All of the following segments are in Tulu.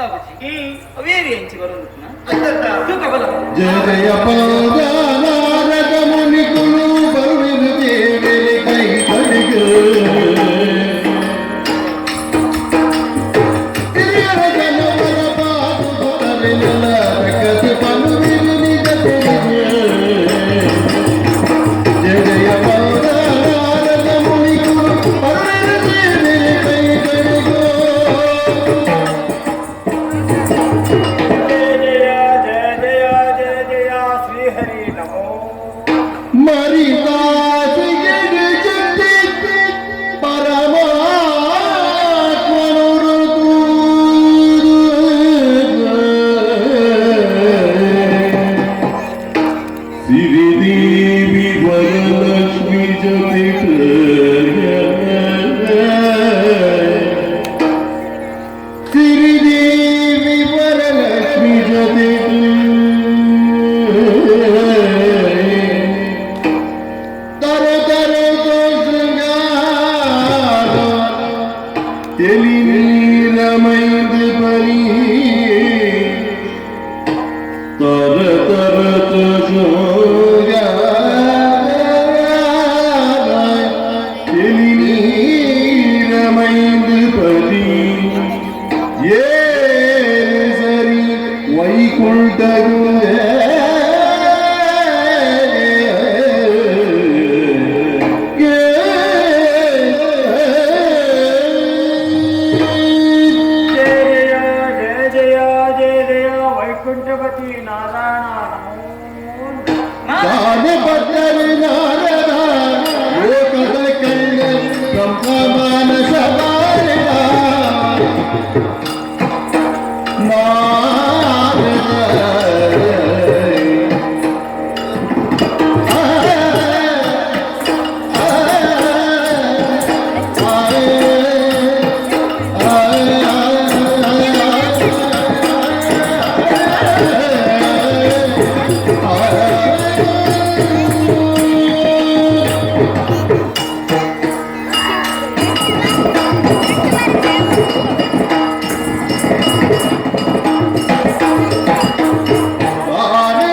ಗೊತ್ತಾಗುಜಿ. ಅವೇರಿ ಎಂಚಿ ಬರೋದು ತೂಕ ಬಲ. ಜಯ ಜಯ ಪಾದಾನಾರದ ಮುನಿಕುಲು ಬರುವಿರು ದೇವರಿ ಕೈ ಕಡಿಗೆ. ಹಿರಿಯರ ಜನವರ ಪಾದು ಪ್ರಗತಿ ಪನುವಿರು ನಿಜ ತಿಳಿಗೆ. ಜಯ ಜಯ ಪಾದಾನಾರದ ಮುನಿಕುಲು ಬರುವಿರು ದೇವರಿ ಕೈ ಕಡಿಗೋ. ಜಯ ಜಯ ಜಯ ಜಯ ಜಯ ಜಯ ಶ್ರೀಹರಿ ನಮೋ. ಮರಿದಾಸಿಗೆ ಜತಿ ಪರಮಾತ್ಮನುರು. ಸಿರಿದೇವಿ ವರಲಕ್ಷ್ಮಿ ಜೊತೆ, ಸಿರಿದೇವಿ ವರಲಕ್ಷ್ಮಿ ಜೊತೆ, ತರ ತರದ ಶೃಂಗಾರ ತೆಲಿ ನೀರಮೈದು ಬರಿ, ತರ ತರದ ಶೃಂಗಾರ ತೆಲಿ ನೀರಮೈದು ಪರಿ, ಏರು ಸರಿ ವೈಕುಂಠ. ಜಯ ಜಯ ಜಯ ಜಯ ಜಯ ಜಯ ವೈಕುಂಠಪತಿ ನಾರಾಯಣ ನಮೋ. ದಾನ ಭದ್ರರಿ ನಾರದ ಲೋಕದ ಕಳ್ಳ ಬ್ರಹ್ಮ ಮಾನಸ ಬಾರಿದ ನಾರದ.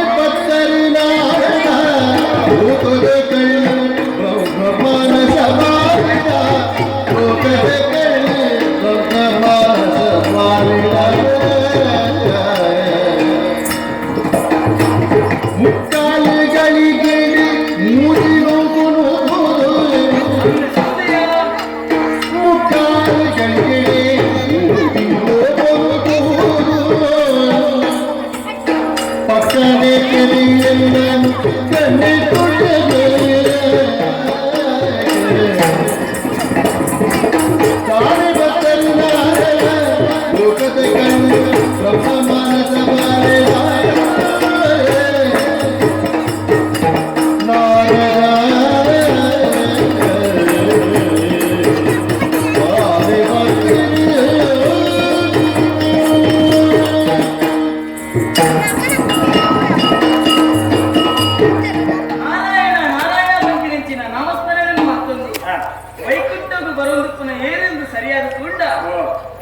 ಪತ್ತರಿ ನಾರದ ಲೋಕದ ಕಳ್ಳ ಬ್ರಹ್ಮ ಮಾನಸ ಬಾರಿದ, ಲೋಕದ ಕಳ್ಳ ಬ್ರಹ್ಮ ಮಾನಸ ಬಾರಿದ. ಮುಕ್ಕಾಲುಗಳಿಗೆ ಮೂಡಿ ನೋಕುನು, ಮುಕ್ಕಾಲುಗಳಿಗೆ ಮೂಡಿ ನೋಕುನು, ಪಕ್ಕನೆ ಕೆರೆಯಲ್ಲ ಕಣ್ಣೆ ಕೊಟ್ಟದೆ. ತಾರೆ ಬತ್ತರು ನಾರದ ಲೋಕದ ಕಣ್ಣು ಬ್ರಹ್ಮ ಮಾನಸ ಬಾರಿದ ನಾರದ ತಾರೆ ನಾರಾಯಣ ನಾರಾಯಣ ಪಂಪಿನೆಂಚಿನ ನಾಮಸ್ಮರಣೆ ಮತ್ತೊಂದು ವೈಕುಂಠకు ಬರೊಂದುಪ್ಪುನ ಏರೆಂದು ಸರಿಯಾದ ತುಂಡ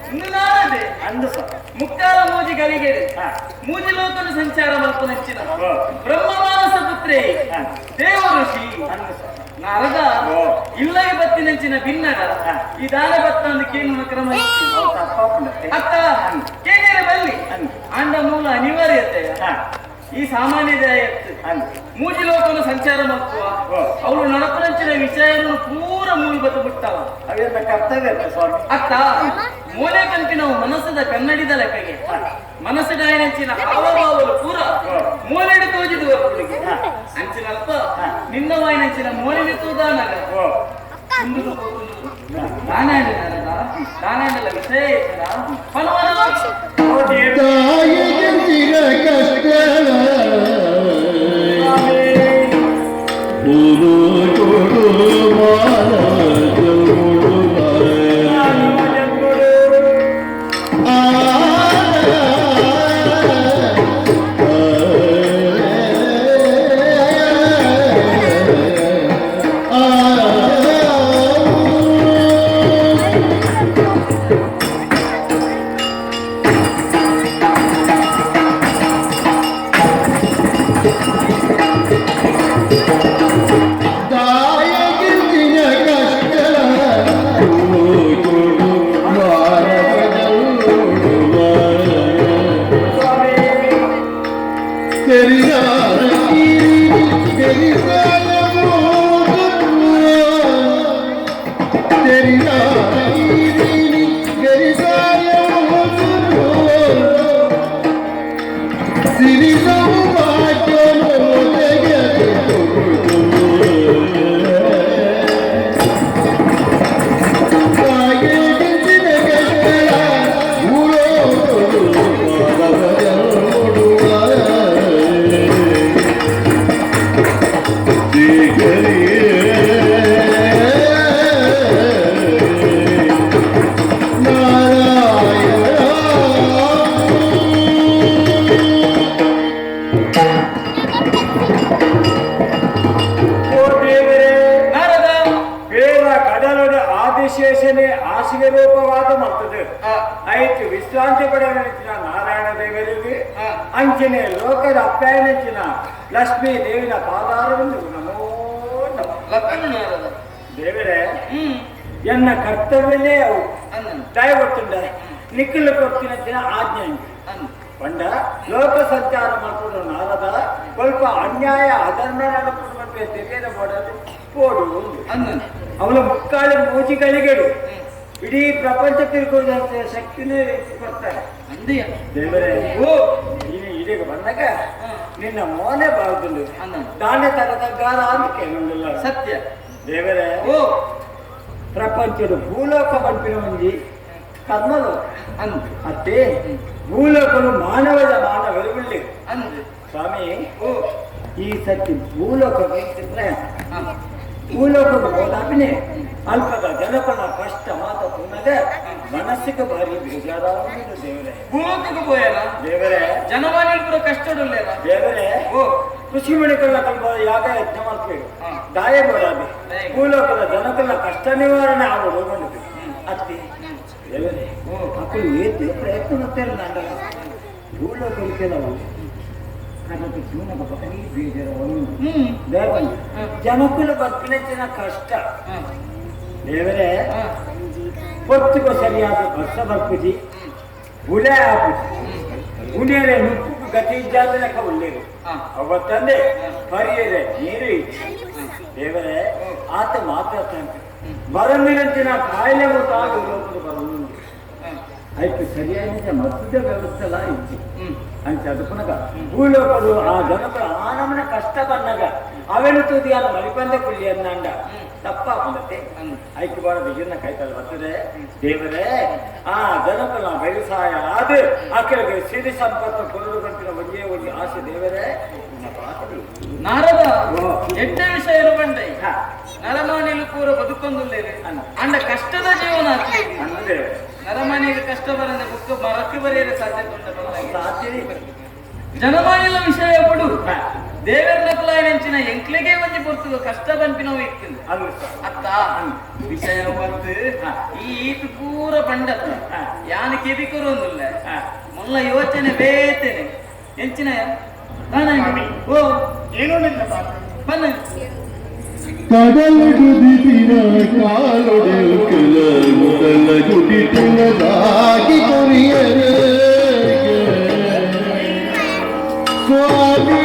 ಇನ್ನು ನಾರದೆ ಅಂದು ಸ ಮುಕ್ಕಾಲ ಮೂಜಿ ಗಲಿಗೆರೆ ಮೂಜಿ ಲೋಕನು ಸಂಚಾರ ಮಲ್ಪುನಂಚಿನ ಬ್ರಹ್ಮ ಮಾನಸ ಪುತ್ರೇ ದೇವ ಋಷಿ ಅಂದು ಸ ನಾರದ ಇಲ್ಲಗೆ ಬತ್ತಿನಂಚಿನ ಭಿನ್ನಡ ಈ ದಾನ ಬತ್ತಂದು ಕೇಳುವ ಕ್ರಮ ಇತ್ತು. ತಪ್ಪಾಪುಂಡತ್ತೆ. ಅತ್ತ ಕೇಳಿರ ಬಲ್ಲಿ ಆಂಡ ಮೂಲ ಅನಿವಾರ್ಯತೆ ಈ ಸಾಮಾನ್ಯ ಎತ್ತು ಅಂದು ಮೂಜಿ ಲೋಕನು ಸಂಚಾರ ಮಕ್ಕುವ ಅವಳು ನಡಪನಂಚಿನ ವಿಷಯವನ್ನು ಪೂರ ಮೂಲಿ ಬತ್ತು ಬಿಟ್ಟವ. ಅವೆಲ್ಲ ಕರ್ತವ್ಯ ಅಲ್ಲ ಸ್ವಾಮಿ. ಅತ್ತ ಮೂಲೆ ಕಂಪಿನವು ಮನಸ್ಸದ ಕನ್ನಡಿದ ಲೆಕ್ಕಗೆ ಮನಸ್ಸು ಡಾಯನಂಚಿನ ಹಾವಭಾವಲು ಪೂರ ಮೂಲೆಡು ತೋಜಿದು ಒಪ್ಪುಡಿಗೆ ಅಂಚಿನ ಅಲ್ಪ ನಿನ್ನ ವಾಯಿನಂಚಿನ ಮೂಲೆಗೆ ತೂದಾನಗ ದಾನಾಂಡ ನಾರದ ದಾನಾಂಡಲ ವಿಷಯ ಇತ್ತದ ಪನವನ. ತಾಯಿಗೆ ಕಷ್ಟ ಕೊಡು ಕೊಡು ಮಾನವ ಜನ್ಮುಡು. ಜನ್ಮಡು. ಆ ಆ. ಅಂಚನೆ ಆಶಿಗೆ ರೂಪವಾದ ಮರ್ತದೆ ಐತು ವಿಶ್ರಾಂತಿ ಪಡೆಯಲಿಚ್ಚಿನ ನಾರಾಯಣ ದೇವರಿಗೆ ಅಂಚನೆ ಲೋಕದ ಅಪ್ಪಾಯನೆಚ್ಚಿನ ಲಕ್ಷ್ಮೀ ದೇವಿನ ಪಾದಾರವಿಂದು ನಮೋ ನಮಃ. ದೇವರೇ ಎನ್ನ ಕರ್ತವ್ಯವೇ ಅವು ದಯಗೊತ್ತುಂಡ ನಿಕ್ಕಲು ಕೊತ್ತಿನ ಆಜ್ಞೆ ಪಂಡ ಲೋಕ ಸಂಚಾರ ಮಾಡ್ಕೊಂಡು ನಾರದ ಸ್ವಲ್ಪ ಅನ್ಯಾಯ ಅಧರ್ಮ ನಡಕೊಂಡು ತಿಳಿಯದ ಮಾಡೋದು ಪೋಡು ಅವನ ಮುಕ್ಕಾಲು ಮೂಜಿಗಳಿಗೆಡು ಇಡೀ ಪ್ರಪಂಚ ತಿಳ್ಕೊಳ್ಳುವಂತ ಶಕ್ತಿನೇ ಕೊಡ್ತಾರೆ. ದೇವರೇ ಓ ನೀನು ಇಲ್ಲಿಗೆ ಬಂದಾಗ ನಿನ್ನ ಮೋನೆ ಬಾರದು ದಾನೆ ತರದ ಗಾರ ಅಂತ ಕೇಳಲಿಲ್ಲ ಸತ್ಯ. ದೇವರೇ ಓ ಪ್ರಪಂಚದ ಭೂಲೋಕ ಬಂಪಿನ ಒಂಜಿ ಕರ್ಮಲೋಕ ಅತ್ತೆ ಭೂಲೋಕನು ಮಾನವದ ಮಾನವರುಳ್ಳಿ ಸ್ವಾಮಿ. ಓ ಈ ಸತಿ ಭೂಲೋಕ ಭೂಲೋಕಕ್ಕೆ ಹೋದಾಪಿನೇ ಅಲ್ಪದ ಜನಪನ ಕಷ್ಟ ಮಾತ ಪುನಗ ಮನಸ್ಸಿಗೆ ಭಾರಿ ಬೇಜಾರಾಗುವುದು ದೇವರೇ. ಭೂಲೋಕಕ್ಕೆ ಪೋಯಲ್ಲ ದೇವರೇ ಜನಮಾನಿಗಳು ಕಷ್ಟ ದೇವರೇ. ಓ ಕೃಷಿ ಮಣಿಕಲ್ಲ ಕಲ್ಪ ಯಾಗ ಯಜ್ಞ ಮಾಡ್ತೀವಿ ದಾಯ ಬೋಡಾದೆ ಭೂಲೋಕದ ಜನಕಲ್ಲ ಕಷ್ಟ ನಿವಾರಣೆ ಆಗೋದು ಬಂದಿದೆ ಅತ್ತಿ ದೇವರೇ. ಅಕ್ಕಳು ಏತು ಪ್ರಯತ್ನ ಮಾಡ್ತಾರೆ ನಾಂಡಲ್ಲ ಭೂಲೋಕಕ್ಕೆ ನಾವು ಅದಕ್ಕೆ ಜೀವನದ ಭಾರಿ ಬೇಜಾರು ದೇವರೇ. ಜನಕುಲ ಬದುಕಿನ ಕಷ್ಟ ದೇವರೇ. ಹೊತ್ತಿಗೆ ಸರಿಯಾದ ವರ್ಷ ಬರ್ಪುಜಿ ಗುಳೆ ಆಪುಜಿ ಉಣೇರೆ ನುಪ್ಪು ಗತಿ ಇದ್ದಾದ ಲೆಕ್ಕ ಉಳ್ಳೇರು ಅವತ್ತಂದೆ ಪರಿಯರೆ ನೀರು ಇಜ್ಜಿ ದೇವರೇ. ಆತ ಮಾತಾಡ್ತಾನೆ ಬರಮಿರಂಚಿನ ಕಾಯಿಲೆ ಗೊತ್ತಾಗ ಲೋಕದ ಬರಲು ಆಯ್ತು ಸರಿಯಾದ ಮದ್ದದ ವ್ಯವಸ್ಥೆ ಎಲ್ಲ ಇಜ್ಜಿ ಅಂತ ಅದಕ್ಕನಗ ಭೂಲೋಕದು ಆ ಜನಕರ ಆ ನಮನ ಕಷ್ಟ ಬಂದಾಗ ಅವೆನು ತುದಿಯಾದ ಮಲಿಪಂದ ಕುಳ್ಳಿ ಅಂದ ತಪ್ಪಾಗುತ್ತೆ ಐಕ್ಯ ಬಾರದ ಇದನ್ನ ಕೈತಲ್ಲ ಬರ್ತದೆ ದೇವರೇ. ಆ ಜನಕನ ವ್ಯವಸಾಯ ಆದ ಆಕೆಗೆ ಸಿರಿ ಸಂಪತ್ತು ಕೊರಡು ಗಂಟಿನ ಒಂದೇ ಒಂದು ಆಸೆ ದೇವರೇ. ನಾರದ ಎಡ್ಡೆ ವಿಷಯ ಬಂಡೆ ನರಮಾನಿಲು ಪೂರ ಬದುಕೊಂದುಲ್ಲೇನೆ ಅಂಡ ಕಷ್ಟದ ಜೀವನ ನರಮಾನಿಗೆ ಕಷ್ಟ ಬರಂದೆ ಬುಕ್ಕ ಮರಕ್ಕೆ ಬರೆಯಲು ಸಾಧ್ಯತೆ ಜನಮಾನಿಲ ವಿಷಯ ಬಿಡು ದೇವರ ನೆಂಚಿನ ಎಂಕ್ಲಿಗೆ ಒಂಜಿ ಪೊರ್ತುಗು ಕಷ್ಟ ಬಂಪಿನವು ಇತ್ತು ಅತ್ತ ವಿಷಯ ಬಂತು ಈ ಈತು ಪೂರ ಪಂಡತ್ತ ಯಾನ ಕೆಬಿ ಕೊರೊಂದುಲ್ಲ ಮೊಲ್ಲ ಯೋಚನೆ ಬೇತೇನೆ ಎಂಚಿನ ಓ ಏನೋ ನಿನ್ನ ಬನ್ನ ಕಡಲುಗುದಿನ ಕಾಲೊಡೆಯುಕೆಲ ಮೊದಲ ಗುಡಿ ತುಳದಾಗಿ ಕೊರಿಯರೆ ಸ್ವಾಮಿ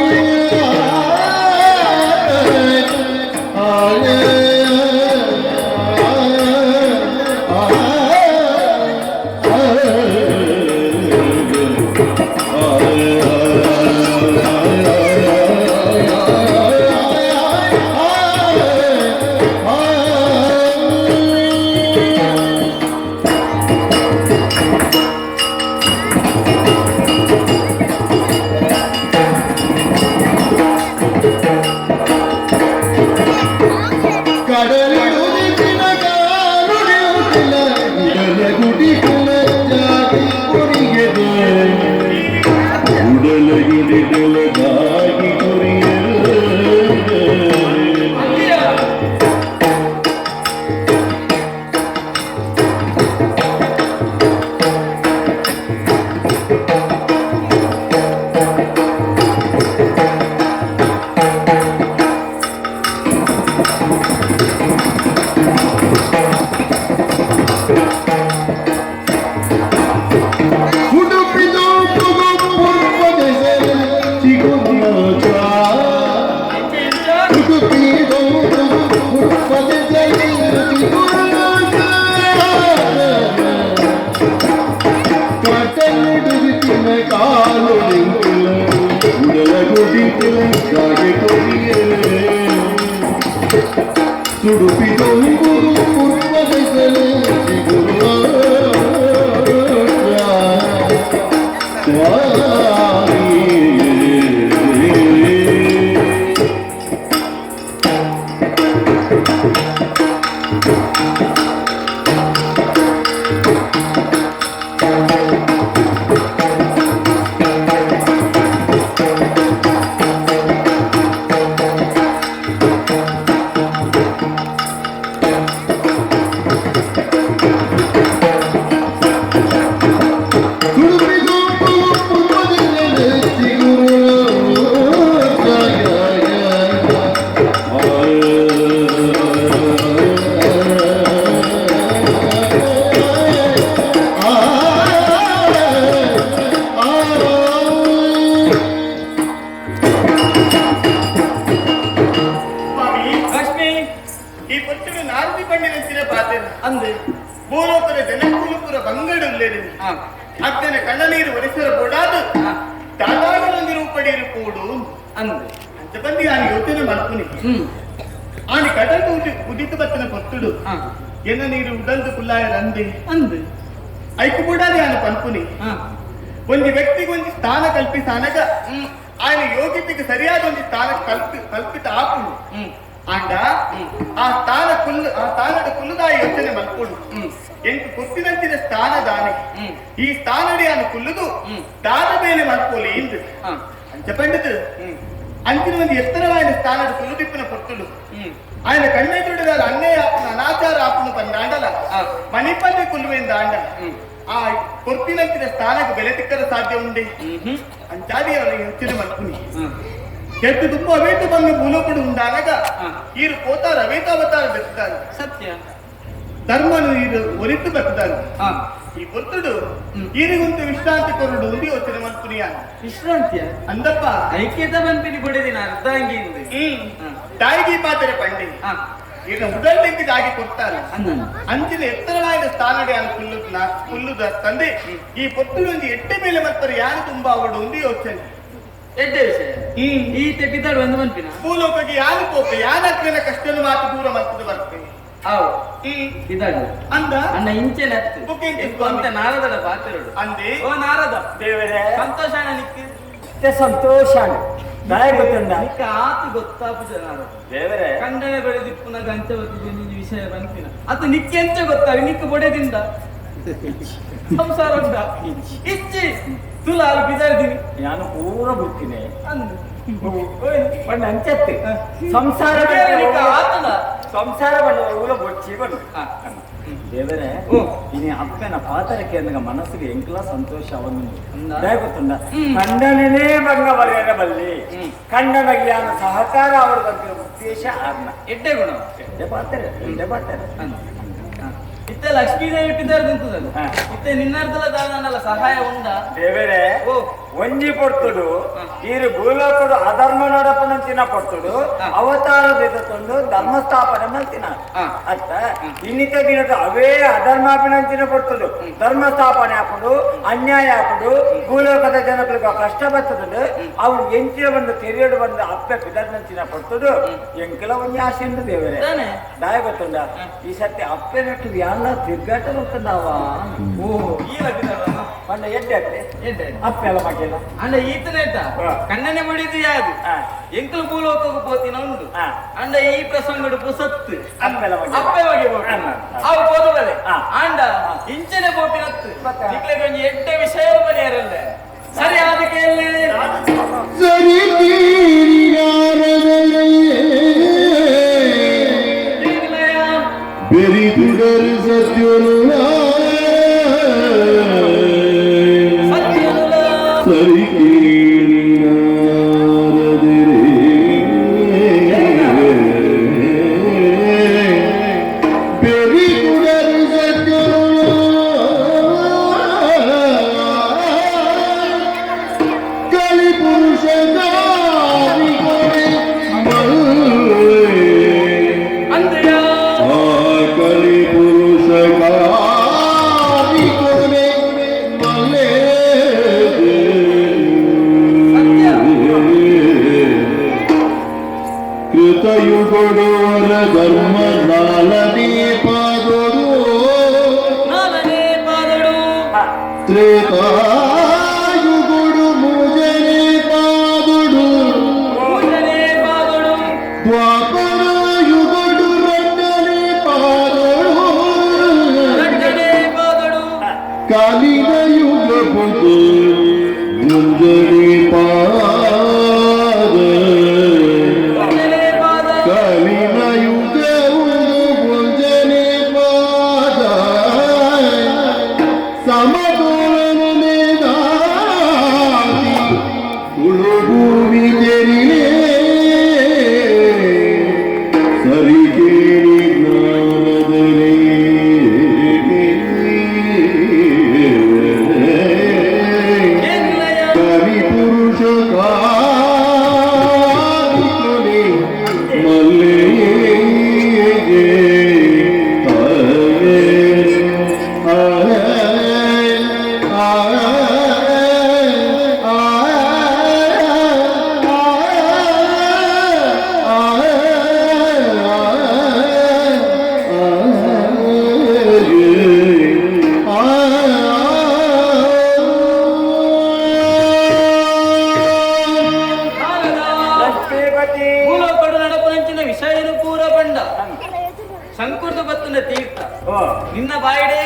ಜನಕುಲಪುರ ಬಂಗಡುಲ್ಲೇರು ಅಕ್ಕನ ಕಣ್ಣನೀರು ಒರೆಸರ ಬೋಡಾದು ದಾದಾಗಲೊಂದಿರು ಪಡೀರು ಕೂಡು ಅಂದು ಅಂತ ಬಂದು ಆನೆ ಯೋಚನೆ ಮಲ್ಪುನಿ ಆನೆ ಕಡಲು ಉದಿತ ಬತ್ತನ ಪೊತ್ತುಡು ಎನ್ನ ನೀರು ಉಡಲ್ದು ಕುಲ್ಲಾಯ ರಂದೆ ಅಂದು ಐಕು ಬೂಡಾದೆ ಆನೆ ಪನ್ಪುನಿ ಒಂದು ವ್ಯಕ್ತಿಗೆ ಒಂದು ಸ್ಥಾನ ಕಲ್ಪಿಸಾನಗ ఆయన ಯೋಗ್ಯತೆಗೆ ಸರಿಯಾದ ಒಂದು ಸ್ಥಾನ ಕಲ್ಪಿತ ಆಪುಂಡು ಆಂಡ ಆ ಸ್ಥಾನ ಕುಲ್ಲು ಆ ಸ್ಥಾನದ ಕುಲ್ಲುದ ಯೋಚನೆ ಮಲ್ಪುಡು ಎಂಟು ಕೊತ್ತಿನಂಚಿನ ಸ್ಥಾನ ದಾನೆ ಈ ಸ್ಥಾನಡಿ ಆನು ಕುಲ್ಲುದು ದಾದ ಮೇಲೆ ಮಲ್ಪೋಲಿ ಇಂದು ಅಂಚ ಪಂಡಿತು ಅಂಚಿನ ಒಂದು ಎತ್ತರವಾದ ಸ್ಥಾನದ ಕುಲ್ಲುದಿಪ್ಪನ ಪೊತ್ತುಡು ఆయన ಕಣ್ಣೆದುಡಿದಾರ ಅನ್ಯಾಯ ಆಪುನ ಅನಾಚಾರ ಆಪುನ ಪಂದಾಂಡಲ ಮಣಿಪಂದೆ ಕುಲ್ಲುವೆಂದ ಆಂಡ ಆ ಕೊರ್ತಿನಂಚಿನ ಸ್ಥಾನಕ್ಕೆ ಬೆಲೆ ತಿಕ್ಕರ ಸಾಧ್ಯ ಉಂಡೆ ಅಂಚಾದಿ ಅವರ ಯೋಚನೆ ಮಲ್ಪುನಿ ಎತ್ತು ತುಂಬ ಅವೇತ ಬಂದು ಭೂಲೋಕಡು ಉಂಡಾನಗ ಈರು ಕೋತಾರ ಅವೇತ ಅವತಾರ ಬೆತ್ತುತ್ತಾರೆ ಸತ್ಯ ಧರ್ಮನು ಈರು ಒಲಿತು ಬರ್ತದಾರೆ ಈ ಪೊತ್ತುಡು ಈರಿಗುಂತು ವಿಶ್ರಾಂತಿ ಕೊರಡು ಉಂಡಿ ಯೋಚನೆ ಮಲ್ಪುನಿಯ ವಿಶ್ರಾಂತಿಯ ಅಂದಪ್ಪ ಐಕ್ಯತ ಬಂಪಿನಿ ಕೊಡಿದಿನ ಅರ್ಧಾಂಗಿ ತಾಯಿಗೆ ಪಾತ್ರೆ ಪಂಡಿ ಈಗ ಉಡಲ್ನಿಂದಾಗಿ ಕೊಡ್ತಾರೆ ಅಂಚಿನ ಎತ್ತರವಾದ ಸ್ಥಾನಡೆ ಅನ್ನು ಕುಲ್ಲು ಕುಲ್ಲುದ ತಂದೆ ಈ ಪೊತ್ತುಡು ಎಟ್ಟೆ ಮೇಲೆ ಮತ್ತಾರೆ ಯಾರು ತುಂಬಾ ಅವಳು ಒಂದು ಯೋಚನೆ ಎಡ್ಡೆ ವಿಷಯ ಈ ತೆಪ್ಪಿದ್ದಾಡು ಒಂದು ಮನ್ಪಿನ ಭೂಲೋಕಕ್ಕೆ ಯಾರು ಕೋಪ ಯಾನ ಕಷ್ಟನ ಮಾತು ದೂರ ಮಲ್ತದ ಬರ್ತೇನೆ ಅವು ಇದಾಡು ಅಂದ ಅಣ್ಣ ಇಂಚೆ ನತ್ತು ಅಂತ ನಾರದಡ ಪಾತ್ರರು ಅಂದೆ ಓ ನಾರದ ದೇವರೇ ಸಂತೋಷ ಅಣ್ಣ ನಿಕ್ಕು ಸಂತೋಷ ದಾಯ ಗೊತ್ತುಂಡ ನಿಕ್ಕ ಆತು ಗೊತ್ತಾಪು ನಾರದ ದೇವರೇ ಕಂಡನೆ ಬೆಳೆದಿಪ್ಪುನ ಗಂಚವತಿ ವಿಷಯ ಬಂತಿನ ಅದು ನಿಕ್ಕೆ ಎಂಚ ಗೊತ್ತಾಗ ನಿಕ್ಕ ಬೊಡೆದಿಂದ ಸಂಸಾರ ಉಂಟ ಇಚ್ಚಿ ತುಲಾಲು ಬಿದಾರ್ದಿನಿ ನಾನು ಪೂರ ಬಿಡ್ತೀನಿ ಅಂದು ಬಣ್ಣ ಅಂಚತ್ತೆ ಸಂಸಾರ ನಿಕ್ಕ ಆತನ ಸಂಸಾರ ಬಣ್ಣ ಊರ ಬೊಚ್ಚಿ ಬಣ್ಣ ದೇವರೇ ಇನಿ ಅಪ್ಪನ ಪಾತ್ರಕ್ಕೆ ಅಂದಾಗ ಮನಸ್ಸಿಗೆ ಎಂಕ್ಲ ಸಂತೋಷ ಅವನು ದಯ ಗೊತ್ತುಂಡ ಕಂಡನೇ ಬಂಗ ಬರೆಯರ ಬಲ್ಲಿ ಕಂಡನ ಜ್ಞಾನ ಸಹಕಾರ ಅವರ ಬಗ್ಗೆ ಉದ್ದೇಶ ಆರ್ನ ಎಡ್ಡೆ ಗುಣ ಎಡ್ಡೆ ಪಾತ್ರ ಎಡ್ಡೆ ಪಾತ್ರ ಇತ್ತೆ ಲಕ್ಷ್ಮೀದೇವಿ ಇಟ್ಟಿದ್ದಾರೆ ನಿಂತದಲ್ಲ ಇತ್ತೆ ನಿನ್ನರ್ಧಲ ದಾನಲ್ಲ ಸಹಾಯ ಉಂಡ ದೇವರೇ ಒಂಜಿ ಪೊರ್ತುಡು ಈರು ಭೂಲೋಕಡು ಅಧರ್ಮ ನಡಪನಂಚಿನ ಪೊರ್ತುಡು ಅವತಾರ ತಂದು ಧರ್ಮ ಸ್ಥಾಪನೆ ಮಲ್ತಿನ ಅತ್ತ ಇನ್ನಿತ ದಿನದ ಅವೇ ಅಧರ್ಮಾಪಿನಂಚಿನ ಪೊರ್ತುಡು ಧರ್ಮ ಸ್ಥಾಪನೆ ಆಪುಡು ಅನ್ಯಾಯ ಆಪುಡು ಭೂಲೋಕದ ಜನಗಳಿಗೆ ಕಷ್ಟ ಬರ್ತದ ಅವ್ರು ಎಂಚಿನ ಬಂದು ತೆರೆಯಡು ಬಂದು ಅಪ್ಪೆ ಪಿದರ್ನಂಚಿನ ಪೊರ್ತುಡು ಎಂಕಲ ಒಂಜಿ ಆಸೆ ಉಂಡು ದೇವರೇ ದಾಯ ಗೊತ್ತುಂಡ ಈ ಸತ್ಯ ಅಪ್ಪೆ ನಟ್ಟು ಯಾಲ ತಿರ್ಗಾಟ ಗೊತ್ತುಂಡವ ಓ ಈ ಪಂಡ ಎಡ್ಡೆ ಅತ್ತೆ ಎಡ್ಡೆ ಅಪ್ಪೆ ಎಲ್ಲ ಮಗಿಲ್ಲ ಅಂಡ ಈತನೇಟ ಕಣ್ಣನೆ ಮುಡಿದು ಯಾದು ಎಂಕಲು ಭೂಲೋಕಕ್ಕೆ ಪೋತಿನ ಉಂಡು ಅಂಡ ಈ ಪ್ರಸಂಗಡು ಪುಸತ್ತು ಅಪ್ಪೆ ಬಗ್ಗೆ ಅವು ಪೋದುಬಲೆ ಅಂಡ ಇಂಚನೆ ಪೋಪಿನತ್ತು ನಿಕ್ಲೆಗೆ ಒಂಜಿ ಎಡ್ಡೆ ವಿಷಯ ಬರೆಯರಲ್ಲ ಸರಿ ಅದಕ್ಕೆ ಎಲ್ಲಿ ಸರಿ ಬೆರಿದುಡರು ಸತ್ಯನು ಸರಿ ಬೆರಿದುಡರು ಸತ್ಯನು ಕಲಿ ಪುರುಷ ಮಲ್ಲೆ ಕೃತಯುಗೊಡೋರ ಧರ್ಮ ನಾಲನೇ ಪಾದೊಡು ತ್ರೇತಾಯುಗೊಡು ಮೂಜನೇ ಪಾದೊಡು ದ್ವಾಪರಯುಗೊಡು ರಣ್ಣನೇ ಪಾದೊಡು ಕಾಲಿನ ಯುಗ ಪುದು ಮುಂಜನೆ ಪಾದ ಕಾಲಿನ ಯುಗ ಮುಂಜನೆ ಪಾದ ಸಮತೋಲನೆ ತುಳುಭೂಮಿ ತೆರಿಲೇ ಸರಿ ಕೇಳಿ ಜ್ಞಾನದಲ್ಲಿ ಕವಿ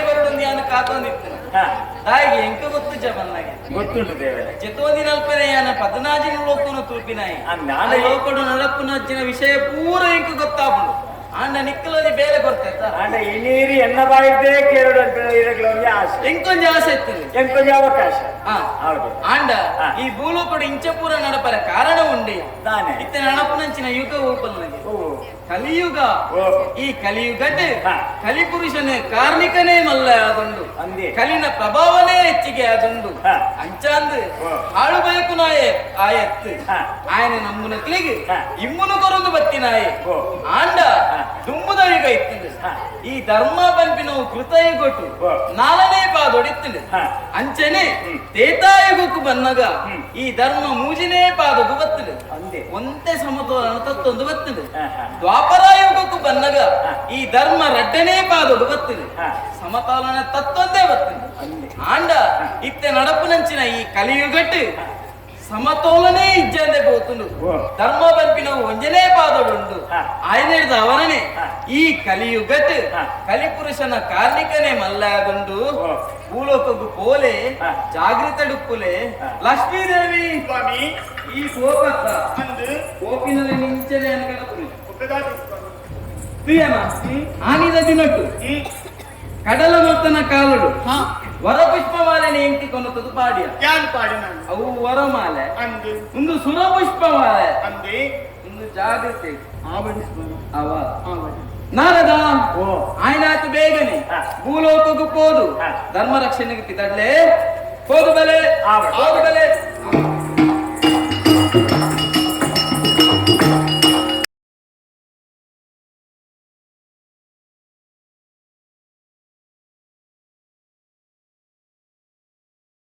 ಬರುಡು ಕಾತೊಂದಿತ್ತು ತಾಯಿಗೆ ಎಂಕ ಗೊತ್ತು ಜಬನ್ನಾಗೆ ಗೊತ್ತುಂಟು ದೇವರೇ ಚಿತ್ತೋದಿನಲ್ಪನೆ ಯಾನ ಪದನಾಜಿನ ಲೋಕನು ತೂಪಿನಾಯಿ ಲೋಕಡು ನಡಪುನಜ್ಜಿನ ವಿಷಯ ಪೂರ ಎಂಕ ಗೊತ್ತಾಪುಂಡು ಆಂಡ ನಿಕ್ಕಲೋದಿ ಬೇರೆ ಗೊತ್ತೈತ ಆಂಡ ಇನೀರಿ ಎನ್ನ ಬಾಯಿದ್ದೇ ಕೇರಳ ಇರಗ್ಲೊಂದು ಆಸೆ ಎಂಕೊಂಜಿ ಆಸೆ ಇತ್ತು ಎಂಕೊಂಜಿ ಅವಕಾಶ ಹೌದು ಆಂಡ ಈ ಭೂಲೋಕಡು ಇಂಚ ಪೂರ ನಡಪರ ಕಾರಣ ಉಂಡೆ ತಾನೆ ಇತ್ತೆ ನಡಪುನಂಚಿನ ಯುಗ ಓಪಲ್ನಗೆ ಕಲಿಯುಗ ಈ ಕಲಿಯುಗಟ್ ಕಲಿಪುರುಷನೇ ಕಾರ್ಮಿಕನೇ ಮಲ್ಲ ಅದೊಂದು ಕಲಿನ ಪ್ರಭಾವನೇ ಹೆಚ್ಚಿಗೆ ಅದೊಂದು ಅಂಚಾಂದ್ ಹಾಳು ಬಯಕು ನಾಯೆ ಆಯತ್ತು ಆಯನ ನಮ್ಮನ ಕ್ಲಿಗೆ ಇಮ್ಮುನು ಕೊರೊಂದು ಬತ್ತಿನಾಯೆ ಆಂಡ ದುಂಬುದ ಯುಗ ಇತ್ತು ಈ ಧರ್ಮ ಪನ್ಪಿನವು ಕೃತಯುಗೊಟ್ಟು ನಾಲ್ನೇ ಪಾದೊಡಿತ್ತು ಅಂಚನೆ ತೇತಾಯುಗಕ್ಕೂ ಬನ್ನಗ ಈ ಧರ್ಮ ಮೂಜಿನೇ ಪಾದೊಗು ಬತ್ತದು ಒಂದೇ ಸಮತೋಲನ ತತ್ತೊಂದು ಬತ್ತದು ದ್ವಾಪರಾಯುಗಕ್ಕೂ ಬನ್ನಗ ಈ ಧರ್ಮ ರಡ್ಡನೇ ಪಾದೊಗು ಬತ್ತದು ಸಮತೋಲನ ತತ್ತೊಂದೇ ಬತ್ತದು ಆಂಡ ಇತ್ತೆ ನಡಪುನಂಚಿನ ಈ ಕಲಿಯುಗಟ್ಟು ಸಮತೋಲನೇ ಇಜ್ಜಂದೆ ಪೋತುಂಡು ಧರ್ಮ ಪನ್ಪಿನವು ಒಂಜನೇ ಪಾದೊಡುಂಡು ಆಯನೇಡ್ದ ಅವರನೇ ಈ ಕಲಿಯುಗಟ್ ಕಲಿಪುರುಷನ ಕಾರ್ಣಿಕನೇ ಮಲ್ಲಾದುಂಡು ಭೂಲೋಕಗು ಪೋಲೆ ಜಾಗೃತಡುಪ್ಪುಲೆ ಲಕ್ಷ್ಮೀದೇವಿ ಸ್ವಾಮಿ ಈ ಕೋಪತ್ತ ಅಂದು ಕೋಪಿನಲ್ಲಿ ನಿಂಚನೆ ಅನ್ಕಡಪುರಿ ಪ್ರಿಯನ ಆನಿದ ದಿನಟ್ಟು ಕಡಲ ಮತ್ತನ ಕಾಲುಡು ವರಪುಷ್ಪಮಾಲೆ ಎಂಕಿ ಕೊನತದು ಪಾಡಿಯ ಯಾನ್ ಪಾಡಿ ನಾನು ಅವು ವರಮಾಲೆ ಅಂದು ಒಂದು ಸುರಪುಷ್ಪಮಾಲೆ ಅಂದೆ ಒಂದು ಜಾಗೃತಿ ಆವಡಿ ಸ್ವಾಮಿ ಅವ ಆವಡಿ ನಾರದ ಆಯ್ನಾತು ಬೇಗನೆ ಭೂಲೋಕಕ್ಕೂ ಪೋದು ಧರ್ಮ ರಕ್ಷಣೆಗೆ ಪಿತಡ್ಲೆ ಹೋದು ಬಲೆ ಹೋದು ಬಲೆ.